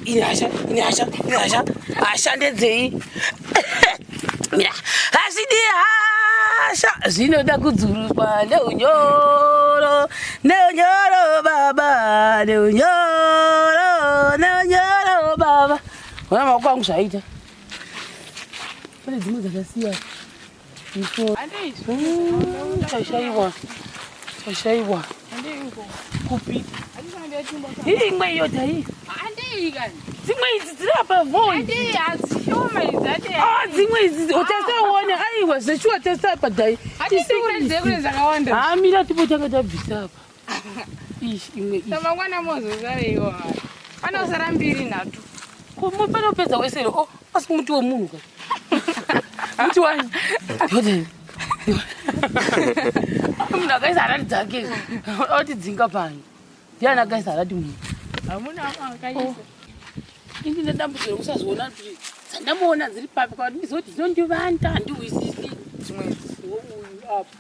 Ine hasha, ine hasha, ine hasha. Hasha ndedzei? Mira, hazvidi hasha, zvinoda kudzuruswa neunyoro, neunyoro baba, neunyoro, neunyoro baba. Ona maoko angu zvaita. Pane dzimwe dzakasiyana. Chashaiwa, chashaiwa. Kupi? Hii imwe iyo dai. Dzimwe idzi dziri apa vo. Ah, dzimwe idzi otesta uone. Aiwa, zvechuwa testa apa dai. Ah, mira tipotanga tabvisa apa. Ish, imwe iyi. Mangwana mozosara Panosara mbiri nhatu. Ko panopedza wese here? Oh, asi muti wemunhu ka. Muti wani? Munhu akaisa harari dzake otidzinga pano. Ndiani akaisa harati munhu? Hamuna akaisa. Oh. Ini ndine dambudziko rekusazoona kuti dzandamuona dziri papi kwakuti ndizoti dzinondivanda handihwisisi. Dzimwe uyu apa.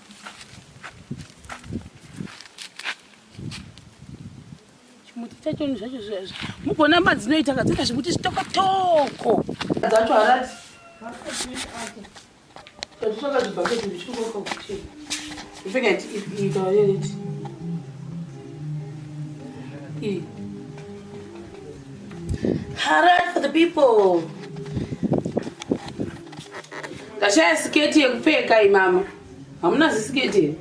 Chimuti chacho zvacho zvacho. Mugona madzinoita ka dzinoita zvimuti zvitokotoko. Dzacho harati. Tatutsvaka zvibhaketi zvichikuka kuchena. Ipfeka iti ita iti. I. Harati for the people. Ndashaya siketi yekupfeka imama. Hamuna zisiketi here?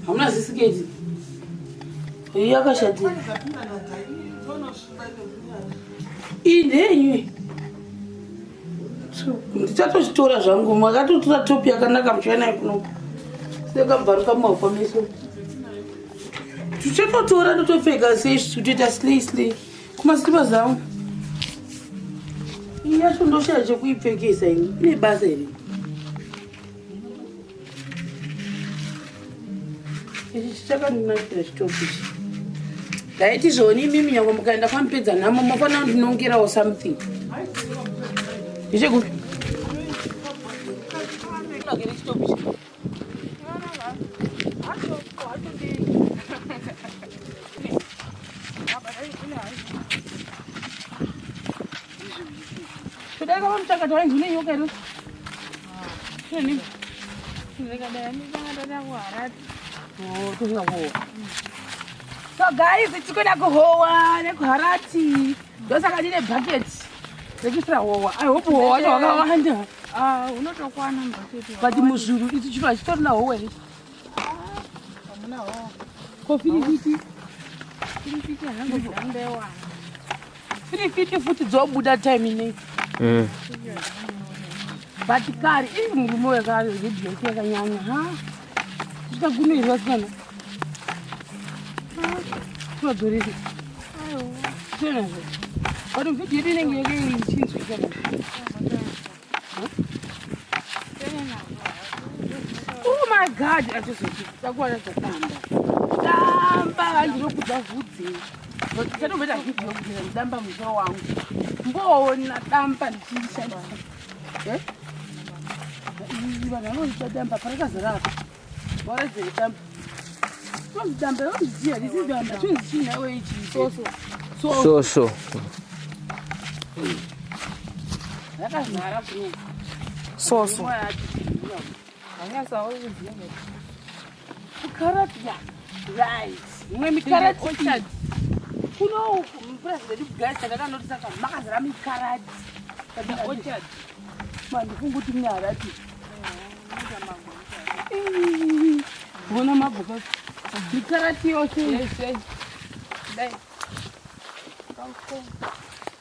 Hamuna zisiketi? Iyi yakashatira. Iyi ndeyenyu. Ndichatozvitora zvangu. Makatotora top yakanaka muchiuya nayo kuno. Sekabvaruka maoko meso. Tichatotora ndotopfeka sei kutoita slay slay. Kumaslippers angu. Iyi yacho ndoshaya chekuipfekesa ini. Ine basa here? Ichi chakandinakira chitofu ichi. Ndaiti zvoni imimi nyangwe mukaenda kwamupedza nhamo mofanira kundinongerawo something. Ichekupi? Nakira chitofu ichi. Todaika pamuchakato wainzi une nyoka here? So guys, tikuenda kuhowa nekuharati. Ndosaka ndine bucket rekuisira howa. I hope howa wacho wakawanda. Ah, unotokwana mubucket. But muzvuru ichi chiro hachitorina howa here? Hamuna howa. Ko firifiti? Firifiti hanangoziva. Firifiti futi dzobuda time inei. But kare ii murume wekare redhiyo yake yakanyanya ha zvichagumirwa sikana tivadzorese tionazvo but vhidhiyo yedu inenge yake ichinzwika. Oh my God, atozoti takuwana dzatamba damba vandinokudza vhudzi ndichatomboita vhidhiyo yokugeza ndidamba musoro wangu mboona damba ndichishandisa. Vanhu vanonzwa damba parakazara apa waredzere damba tonzi damba ronziziya risi damba chonzi chii naiwe ichi soso soso rakazara kuno soso Carrot ya right imwe mikarati orchard kuno mupurazi vedu guys takakanotisa ka makazara mikarati orchard mandifunga kuti mune harati vona mabhuka mikarati yose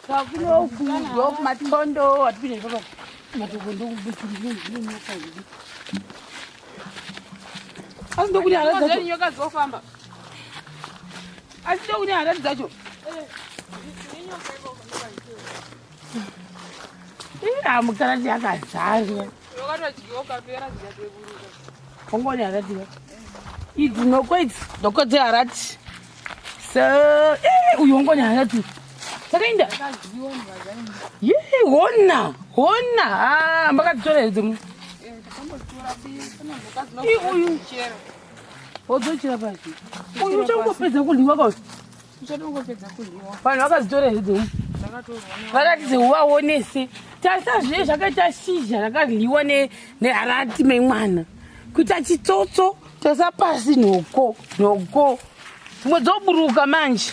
kakunoku ndokumatondo atipinde ipapa matoko ndokubuchirinoka zvidi asi ndokune harati dzacho nyoka dzofamba asi ndokune harati dzacho ira mukarati yakazara ongone harati idzi noko idzi noko dzeharati so uyu ongone harati takainda ye hona hona ah, makadzitora here dzimwe uyu wodzochera pasi uyu uchangopedza kudyiwa kauyu. Uchatongopedza kudyiwa. Vanhu vakadzitora here dzeumu? Varatidze uvaonese. Tarisa zviye zvakaita shizha rakadyiwa neharati memwana. Kuita chitsotso, tarisa pasi nhoko, nhoko. Dzimwe dzoburuka manje.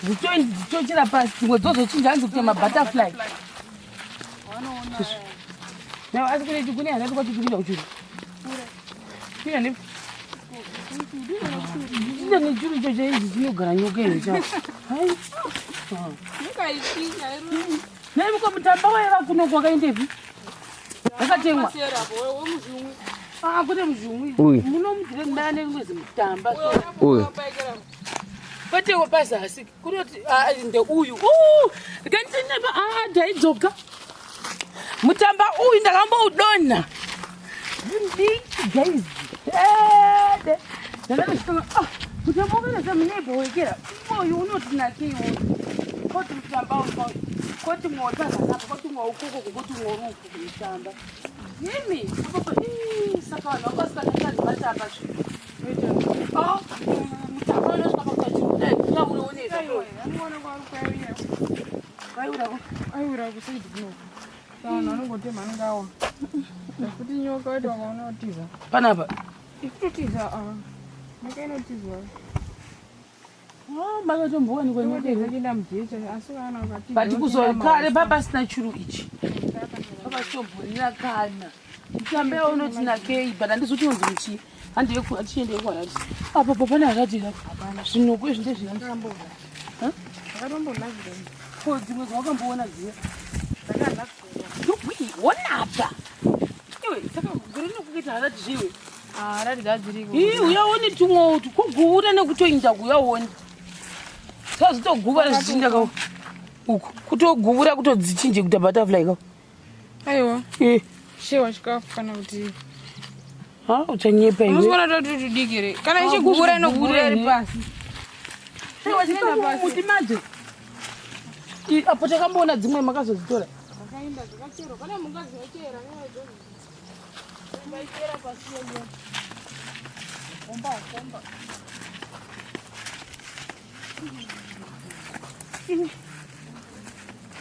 Dzitochera pasi, dzimwe dzozochinja hanzi kuita mabutterfly. Asi kune kune harati kwacho kuinda kuchuru. Kuinda ne Chine nechuru icho chaizi chinogara nyoka here cha. Hai. Nei muko mutamba waiva kuno kwakaendepi? Wakatemwa. Ah, kune muzhumwi. Muno mudire ndane rimwe zimutamba. Uyu. Kwete wepazasi. Kunoti ah, ndeuyu. Uh, ndikandineba ah, ndaidzoka. Mutamba uyu ndakamboudonha. Ndiki guys. Ede. Ndakatosvika ah, mutamba wakaita munebho wekera. Uyu unoti nakei uyu. Koti mutamba uyu. Koti mwoyo pazasi koti mwoyo ukoko koti mwoyo uku mutamba. Imi, apo ii saka vanhu vakasikana vatamba zvinhu. Ah, mutamba unosvika pakuita chiro. Dai, uyaurionesa. Aiura kusaidi kuno. Vanhu vanongotema anenge awa. Nekuti nyoka waiti wakaona kutiza. Panapa. Ikutotiza ah. Nyoka inotizwa. Ah, makatombowanikwa nyoka Inotiza chienda mujecha asi vana vakatiza. But kuzokare papasina churu ichi. Papasitomborira kana. Mutambe unoti nakei but handisi kuti unonzi muchii. Handiende kuharati. Apo pa pane harati hapa. Zvinoko izvi ndezviyani. Zvakatombonakira. Ko dzimwe dzawakamboona dziya. Wonapa. Iwe saka gore rinokuita harati zviwe. Harati dzadziriko. Ii uyaone tumwe utu kugura nekutoinda kuyaone. Sazvitoguva rezvichinja ka uku kutoguvura kutodzichinje kuita butterfly ka. Aiwa. Eh. Shewa chikafu kana kuti Ha uchanyepa iwe. Unoona toti tudiki here? Kana ichiguvura inoguvura iri pasi. Shewa chikafu muti madzo. Apo takamboona dzimwe makazodzitora. Zvakaenda zvakacherwa. Pane mhuka dzinochera vaichera pasi iyo. Komba komba.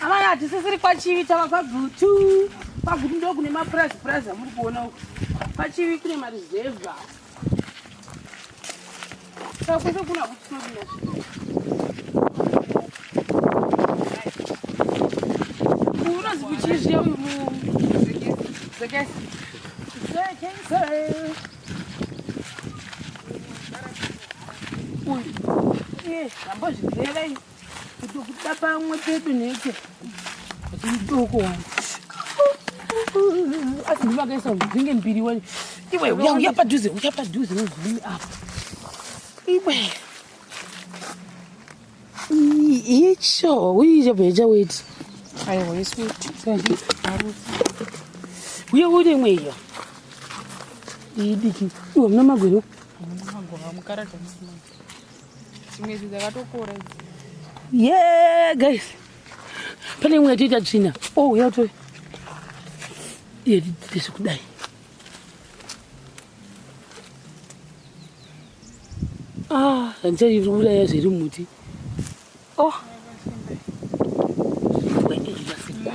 Amai hatisisiri kwaChivi tava kwaGutu. KwaGutu ndo kune mapurazi purazi amuri kuona uku. KwaChivi kune maruzevha. Saka kwese kuna hakuchitorina zvinhu. Unozi kuchizviya uyu mu Zekesi. Zekesi. Uyu. Eh, ambozvigreva iyi. Kuti kuda pamwe pedu neke. Kuti mudoko wani. Asi ndivakaisa dzinge mbiri wani. Iwe uya uya padhuze, uya padhuze uzvime apa. Iwe. Icho, uye bheja weti. Aiwa isweet. Uye une imwe iyo. Idiki. Iwe muna magwero. Magwava mukarata musina. Dzimwe idzi dzakatokora idzi. Yeah, guys. Pane imwe yatoita tsvina. Oh, yato. Iye tisi kudai. Ah, handichauraya zviri muti. Oh.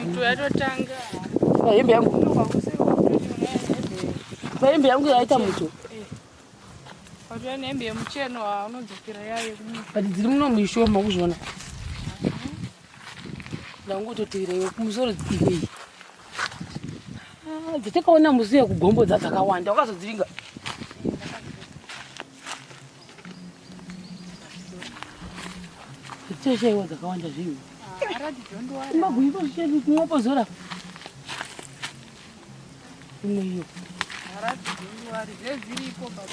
Muto yatotanga. Hembe yangu. Hembe yangu yaita muto. Watouya nehembe yemucheno unodzokera yayo. But dziri muno muishoma kuzviona. Ndangototeera iwe kumusoro iwe. Ah, dzatakaona musi yekugombo dzakawanda wakazodzivinga. Dzichashaiwa dzakawanda zvinhu. Maguyi zvichadi kumwapozora. Imwe iyo. Harati dzedziriko but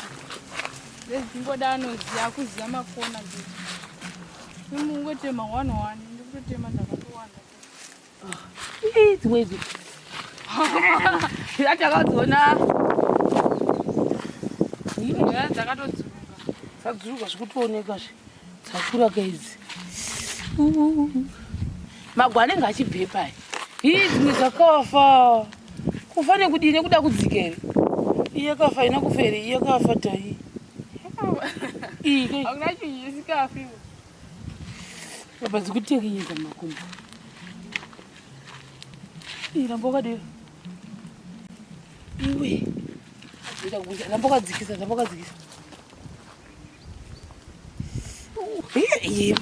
dzedzingoda anoziva kuziva makona dzidzi. Imungotema one one ndikutotema dzakatowanda. Ii dzimwe idzi. Atakadziona. Dzakatodzuruka. Dzadzuruka zvikutooneka zve. Dzakura ka idzi. Magwa anenge achibvepa aya. Ii dzimwe dzakafa. Kufa nekudii nekuda kudzika here? Iyi yakafa ina kufa here? Iyi yakafa tai. Iyi Hakuna chinhu chisikafi. Baba dzikutekenyedza mumakumbo. Ramba wakadero. Iwe. Ramba wakadzikisa, ramba wakadzikisa.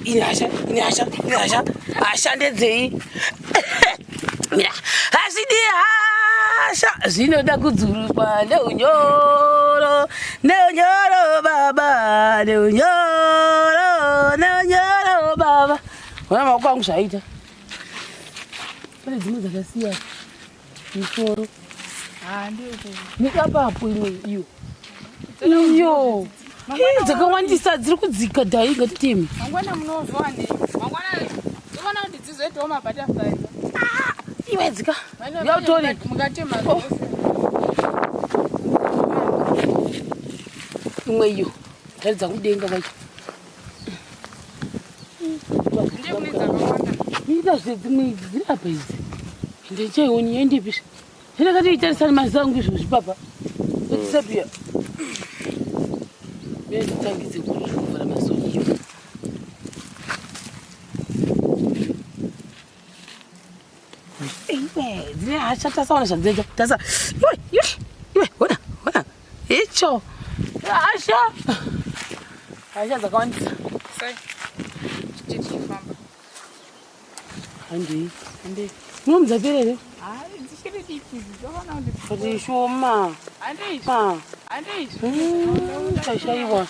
Ine hasha, ine hasha, ine hasha. Hasha ndedzei? Mira. Hazvidi hasha. Zvinoda kudzuruswa neunyoro. Neunyoro baba, neunyoro, neunyoro baba. Ona maoko angu zvaita. Pane dzimwe dzakasiyana. Misoro. Nekapapo imwe iyo. Iyo. Dzakawandisa dziri kudzika dhai ngatiteme. Mangwana munozowanei? Mangwana toona kuti dzizoitawo mabutterfly. Iwe dzika. Yautore. Mukatema zvose. Imwe iyo. Taridza kudenga kwacho. Ndiye kune dzakawanda. Ita zvedzimwe idzi dziri apa idzi. Ndichaioni yaendepi? Ndakatoitarisana maziso angu izvozvi papa. Disappear. Nditangidze kuvhara maziso iyo. Iwe, dzine hasha tasaona zvadzoita. Tasa. Iwe, iwe, iwe, ona, ona. Icho. Hasha. Hasha dzakawandisa. Sai. Tichifamba. Handei. Handei. Munomudza here? Hayi, dzichiri diki idzi dzakaona kuti Kuti shoma. handei. Ah. Handei. Tashaiwa.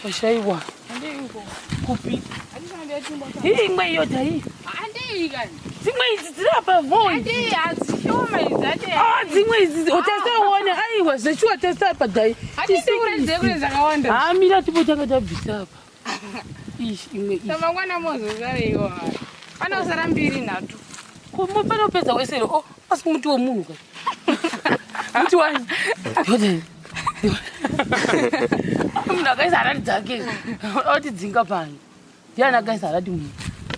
Tashaiwa. Handei uko. Kupi? Handei timbo. Iri imwe iyo dai. Handei kani. Dzimwe idzi dziri apa voi. Handei hadzishoma idzi handei. Ah, dzimwe idzi testa uone. Aiwa, zvechuwa testa apa dai. Handei kure kure dzakawanda. Ah, mira tipotanga tabvisa apa. Ishi imwe iyi. Mangwana mozosareiwa. Panosara mbiri nhatu. Kumbe panopedza wese here? Oh, asi muti wemunhu ka. Muti wani? Yodai. Munhu akaisa harari dzake. Otidzinga pano. Ndiani akaisa harari munhu?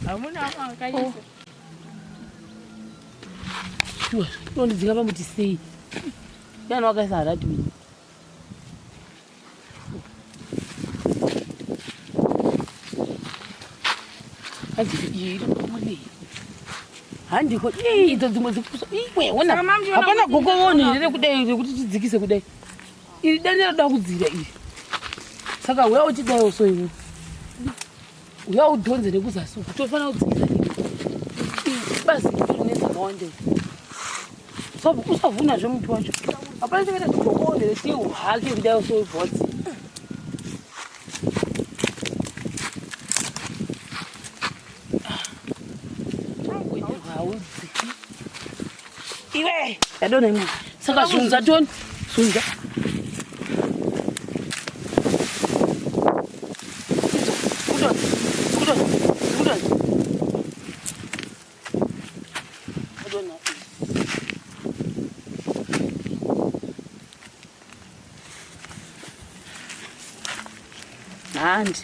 Hamuna akaisa. Shuwa, unondidzinga pamuti sei? Ndiani wakaisa harari munhu? Handiko iyi iri kure. Handiko iyi idzo dzimwe dzikusa iwe ona. Saka mama, Hapana muchiona goko woni here rekudai rekuti tidzikise kudai. Iri dani roda kudzira iri. Saka uya uchidaiwo so iwe. Uya udhonze nekuzasi uku tofanira kudzikisa iri. Iri bazi rine dzakawanda iri. Usavhuna zvemuti wacho. Hapana chakaita zigoko woni retiuhake kudai so ibhodzi. Haudziki. Iwe, yadonha imwe. Saka zunza toni, zunza. Idzo, kudonha, kudonha, kudonha. Kudonha. Handi.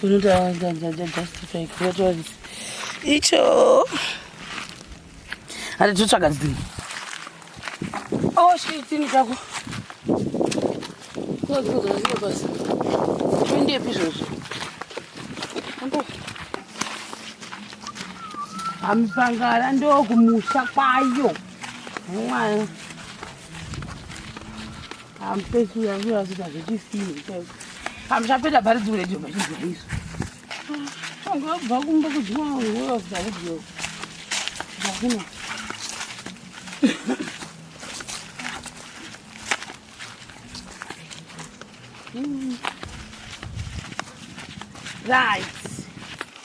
Kunoita justify kunoita icho. Handi totsvaga dzimwe. Oh, chitini chako. Kunodzikudza pasi. Toendepi izvozvo? Ambo. Pamipangara ndokumusha kwayo. Mwana. Ampesu yangu yasita zvechisini chaiko. Pamuchapeta bharidzi kuredio machinzwa izvo. Tongobva kumba kudyiwa wewe kudyiwa. Hakuna. Right.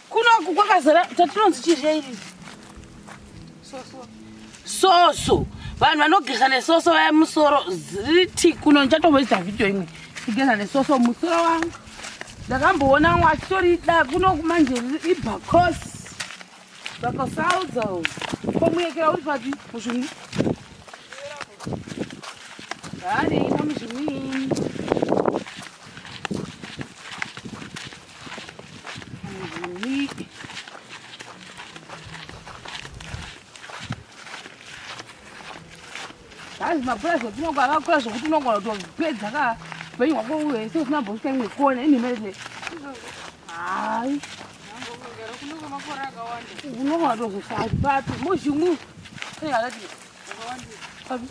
Kunoku kwakazara tatinonzi chizhe iri. Soso. Vanhu vanogeza nesoso vaya musoro ziti kuno ndichatomboita vhidhiyo imwe. Tigeza nesoso musoro wangu. Ndakamboona umwe achitorida kuno manje ibhakosi. Bhakosaudzo. Komuyekera uri papi muzvimwi? Hari pamuzvimwi. Muzvimwi. Hazi mapurazi etinonga akakura zvokuti unogona kutopedza ka upenyu hwako hwese usina mbosvika imwe kona inhema here? Hayi. kuno kwemakore akawanda. Unowatozofa papi muzhumwi harati papi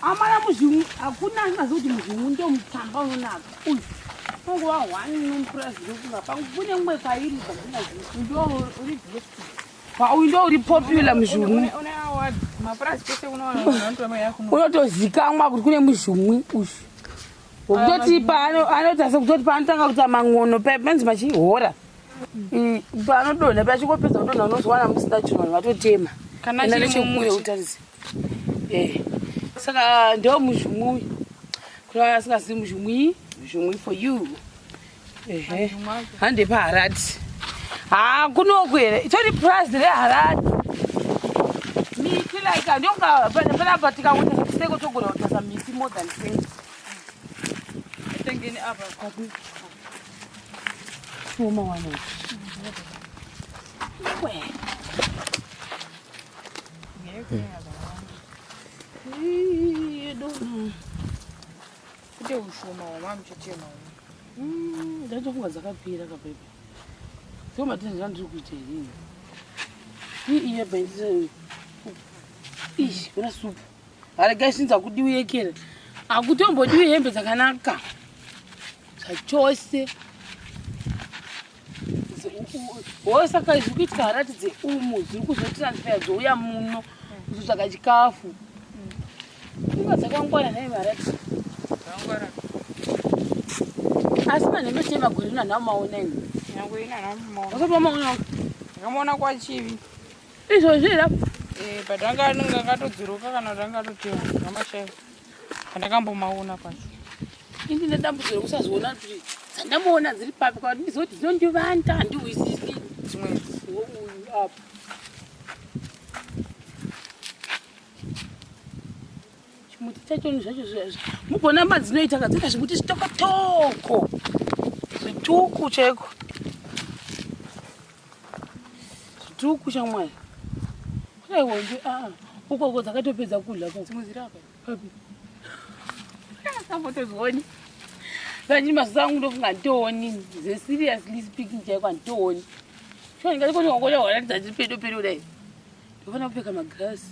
amana muzhumwi hakuna asingazivi kuti muzhumwi ndo mutsamba unonaka uyu unongova one nomupurazi ndokunga pangu kune mumwe kairi zvandingazivi ndo uri best uyu ndo uri popular muzhumwi unotozikamwa kuti kune muzhumwi uyu wekutoti anoita sekutoti paanotanga kuita man'ono panzi machihora paanodonha pachingopedza kudonha unozowana musina chinhu vanhu vatotema Kana Enda chiri nechekure mumuti. utarise Eh. Saka ndo muzhumwi kuna vaya vasingazivi muzhumwi muzhumwi for you ehe hande paharati ha kunoku here itori price reharati miti like ndonga panapa tikangotarisa kuseko togona kutarisa miti more than 20 Tengeni apa. shoma wana we Ii, dona Kute ushoma hwamamuchitema umu. Ndatofunga dzakapera kapepe sio matenda zvandiri kuita inini iiye bhaindisa ishi kuna supu haregai zvinzi hakudiwi yekera hakutombodiwi hembe dzakanaka zvachose hosaka zviri kuitika harati dzeumu dziri kuzotransfer dzouya muno kuzotsvaga chikafu inga dzakangwara nhai harati Zvakangwara. Asi manhembe chei magore ino handina kumaona ini. Nyangwe ini handina kumbomaona. Wasati wamaona? Ndakamuona kwaChivi. Izvozvi here? Eh, but anga anenge akatodzoruka kana kuti anga atotema ndamashaya. Pandakambomaona pacho. Ini ndine dambudziko rekusazoona kuti dzandamuona dziri papi kwakuti ndizive kuti dzinondivanda handihwisisi. Dzimwe Uyu apa. Chimuti chacho zvacho mugona madzinoita ka dzinoita zvimuti zvitokotoko zvituku chaiko zvituku shamwari kudai wonde aa ukoko dzakatopedza kudla ko dzimwe dziri apa. Papi sambotozvioni sanyini maziso angu ndofunga handitooni zeseriously speaking chaiko handitooni shuwa ndingati koti wangoda waratidza tiri pedo pedo kudai ndofanira kupfeka magirasi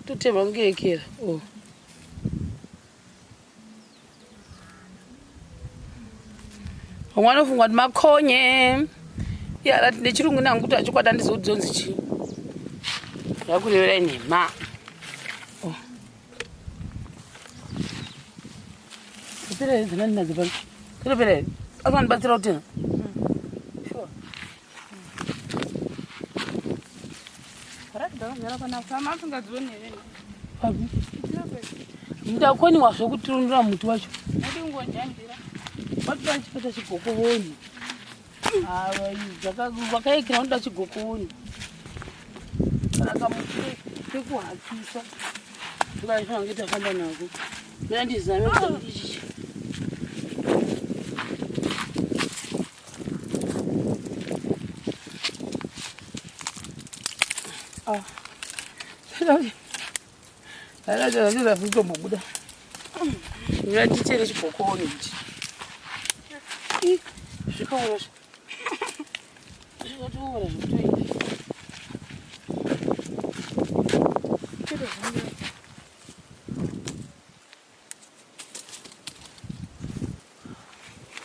totema kunge ekera oh. Vamwe vanofunga kuti makonye iye arati nechirungu nangu kuti achikwata handizivi kuti dzonzi chii zvakureverai nhema oh. Dzopera here dzanga ndinadzo pano dzatopera here asi vandibatsira kutenga sure Papi? Ndakoniwa zvekuturundura muti wacho. Vatoda chipeta chigokovoni. Vakaekera vanoda chigokovoni. Kana kamuti kekuhakisa. Ndokaifanira kunge tafamba nako. Mina ndizame kuti ichichi. Ah. Kutombobuda. Ngatichere chibhokoni ichi. Zvikaora zvikatoora zvekutoita.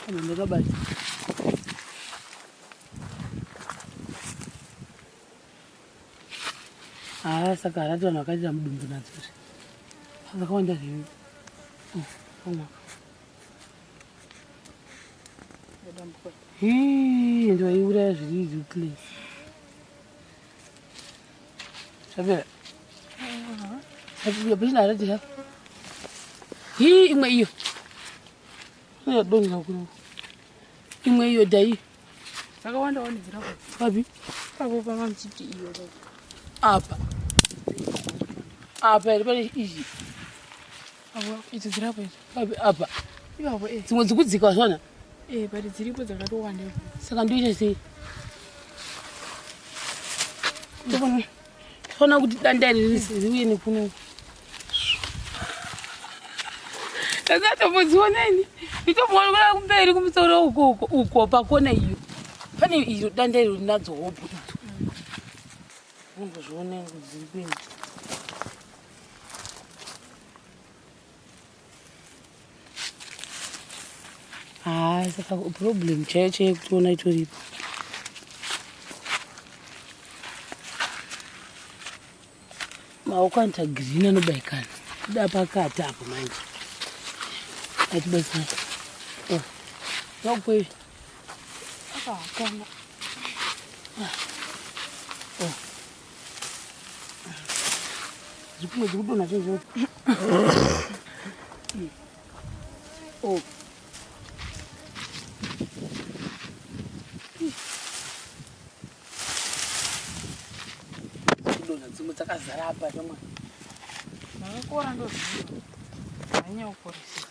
Kana ndakabata. Haa saka harati vanhu vakaita mudumbu nadzo zve. Zvakawanda zvenyu. Oh, Hii, ndovaiuraya zviri ruthless. Zvapera. Zvapera pachina harati ha. Hii imwe iyo. Yadonha kuno. Imwe iyo dai. Dzakawanda wani dzirapo. Papi? Papo panga muchiti iyo. Apa. Apa here pane izvi. Apo idzo dzirapo idzo. Papi apa. Ipapo eh. Dzimwe dzikudzika zvona. Eh, but dziripo dzakatowanda. Saka ndoita sei? Tofanira kuti danda iri riuye nekuno. Ndakatombodziona ini. Nditomboona kumberi kumusoro uko uko uko pakona iyo. Pane iro danda iro rinadzo hope idzo. Umbozviona dziri kuenda. Haa saka problem chaiyo chaiyo yekutoona itoripo. Maoko anoita green anobaikana. Kuda pakati apo manje. Atibatsira. Oh. Vakukwezvi. Akahakana. Oh. Zvikumwe zvikudonha chaizvo. Oh. Kudonha dzimwe dzakazara apa shamwa. Zvakakora ndoziva. Hanyanya kukoresesa.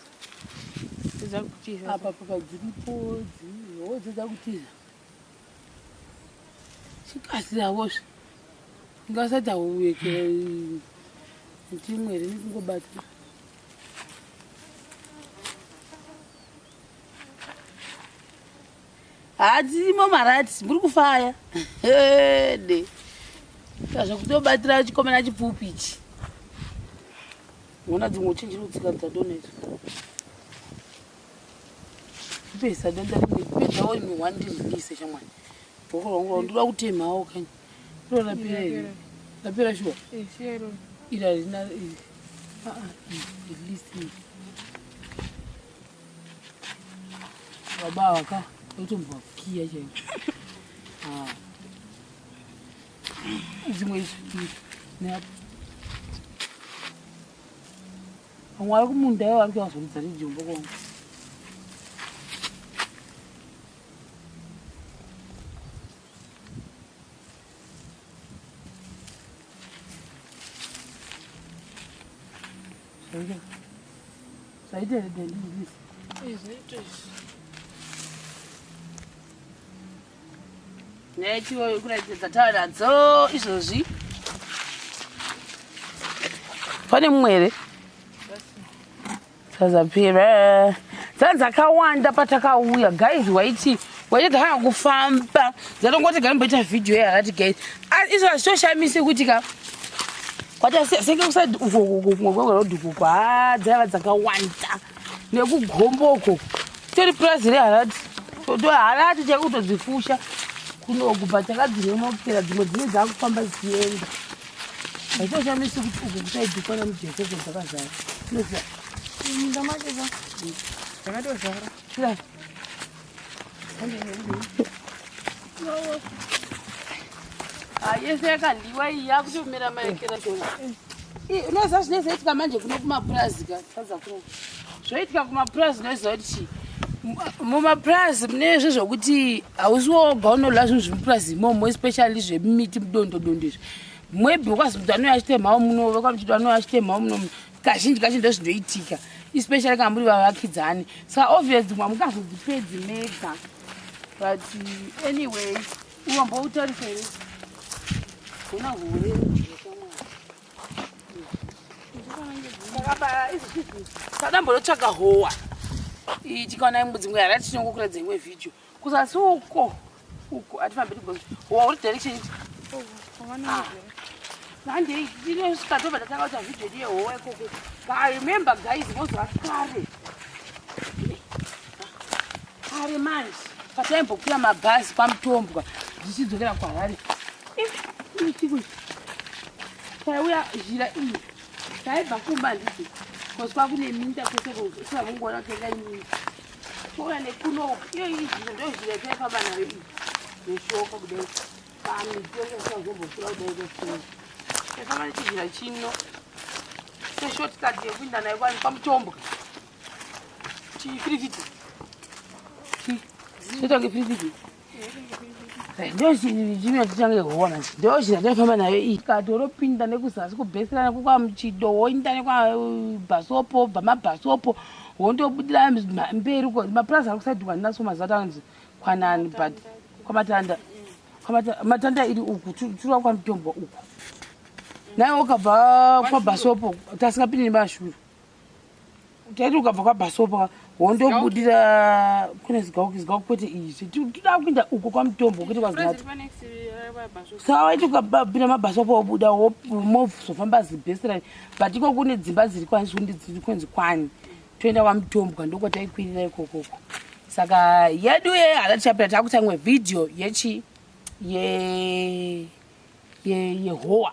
Dzakutiza. Apa papa dziripo dzihodzo dzakutiza. Chikasira wozve. Ingasati hauwekera chimwe here nekungobata. Hadzimo marati muri kufaya. Ede. Zvekutobatira chikomana chipfupi ichi. Uona dzimwe uchenjera kutsika dzadonha idzo. Pesa danda rimwe pedzawo rimwe one ndirinise shamwari. Bhoko rwangu ndoda kutemawo kani. Iro rapera here? Rapera shuwa? Eh, shero. Iri harina iri. Ah ah, at least iri. Baba vaka otombwa kiya chaiko. Ah. Dzimwe izvi neapo. Vamwe vari kumunda ivo vari kuvazoridza rijombo kwangu. Zvaita. Zvaita here dandindisi? Eh, zvaita izvi. Nechiwo kuratidza dzataura nadzo izvozvi. Pane mumwe here? Sazapera. Dzakawanda patakauya guys waiti waiti kana kufamba dzatongoti garimboita vhidhiyo yaharati guys. Izvo hazvitoshamisi kuti ka kwata senge kusati uko uko kumwe kwerodhi uko ha dzaiva dzakawanda nekugombo uko tori purazi reharati harati chakutodzifusha kunoku but takadziremokera dzimwe dzine dzakufamba dzichienda hazvitoshamisi kuti uku kusaidhikwa namujekeko dzakazara inoziva Munda make ka. Dzakatozara. Kira. Yese yakadliwa iyi yakutomera maekera shona. Unoziva zvinozoitika manje kuno kumapurazi ka tadza kuno. Zvoitika kumapurazi unoziva kuti chii? Mumapurazi mune zvezvokuti hausi woga unorya zvinhu zvemupurazi imomo especially zvemiti mudondo dondo izvi. Maybe wakazi munhu anouya achitemhawo muno vekwamuchido anouya achitemhawo muno kazhinji kacho ndo zvinoitika especially kana muri vavakidzani saka obviously mwamungazodzipedzi mega but anyway uwamboutarisa here gona hure sadambonotsvaga howa tikaona imwe dzimwe harati tinongokuratidza imwe vhidhiyo kuzasi uko uko atifambi tigozi howa uri direction handei tinosvika tobva tatanga kuita vhidhiyo yedu yehowa ikoko. But I remember guys mozuva kare kare manje pataimbokwira mabhazi kwaMutombwa ndichidzokera kuHarare, taiuya zhira iyi taibva kumba handiti kozi kwakune minda kwese kusakungoona kutenga minda touya nekuno iyo izhira ndo zhira yataifamba nayo iyi neshoka kudai pamiti yangasazombokura kudai kwesina taifamba nechizhira chino seshortcut yekuinda nayo kwaMutombwa chifirifiti chotange firifiti ndochimwe chichange howa manje ndochina taifamba nayo iyi katoropinda nekuzasi kubheserana kukwamuchido woinda nekwabhasopo bva mabhasopo wondobudira mberi mapurazi ari kusaidhi kwaninaso mazati anonzi kwanani but kwamatanda matanda iri uku tura kwaMutombwa uku naye wakabva kwabhasopo tasingapindi nemashure. Taiti ukabva kwabhasopa wondobudira kune zigauki zigauki kwete izvi toda kuinda uko kwamutombo kwete kwazinati saka waiti ukapinda mabhasopa wobuda mozofamba zibhesirani but iko kune dzimba dziri kwani dziri kunzi kwani toenda kwamutombwa ndokwataikwirira ikokoko. Saka yedu ye hazati chapera takutangwe vhidhiyo yechi ye yehowa.